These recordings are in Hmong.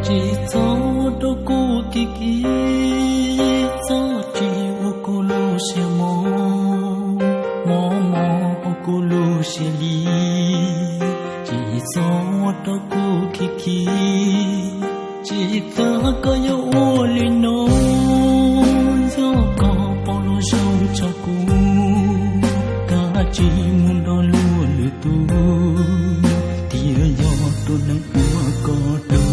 Tsis txhob ua rau kuv khib khib, txhob tsis ua kuv lub siab mob, mob mob ua kuv lub siab li. Tsis txhob ua rau kuv khib khib, tsis tas koj yuav ua li no, yog koj pom los zoo tshaj kuv, kav tsij mus nrog luag lwm tus, thiaj yog tus neeg uas koj hlub.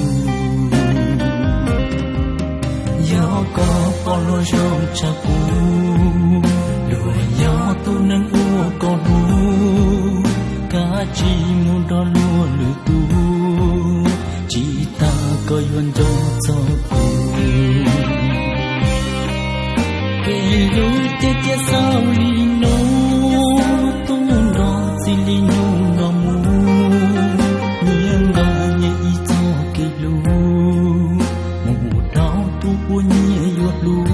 Yog koj pom los zoo tshaj kuv, luag yog tus neeg uas koj hlub, kav tsij mus nrog luag lwm tus, tsis tas koj yuav nco txog kuv. Kev hlub tiag tiag xaus li no, tub nrog txiv li hnub no mus, nyias nqa nyias ib txoj kev hlub, mus dhau tus uas nyias yuav hlub.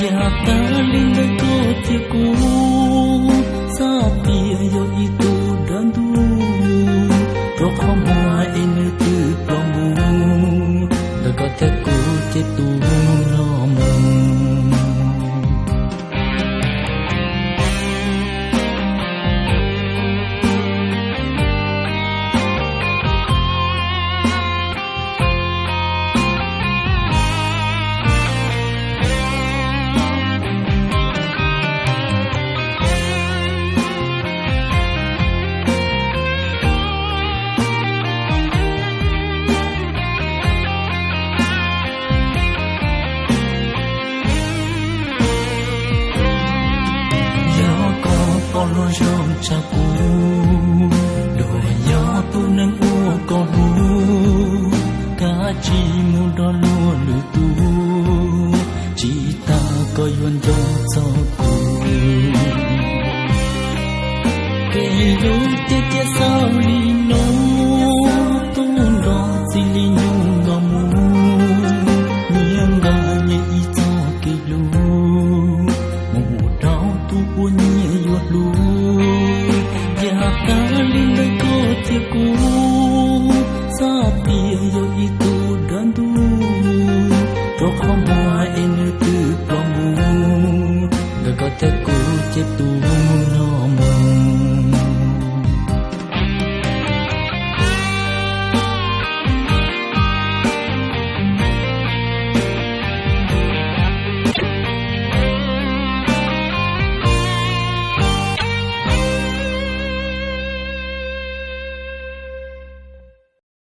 Yam tag li ntawm koj thiab kuv, xav tias yog ib tug dab ntub, rau qhov muag es nws twb ploj mus, ntawm koj thiab kuv ces tus no mus. Yog koj pom los zoo tshaj kuv, luag yog tus neeg uas koj hlub, kav tsij mus nrog luag lwm tus, tsis tas koj yuav nco txog kuv. Kev hlub tiag tiag xaus li no, tub nrog txiv li hnub no mus, nyias nqa nyias ib txoj kev hlub, mus dhau tus uas nyias yuav hlub. Yam tag li ntawm koj thiab kuv, xav tias yog ib tug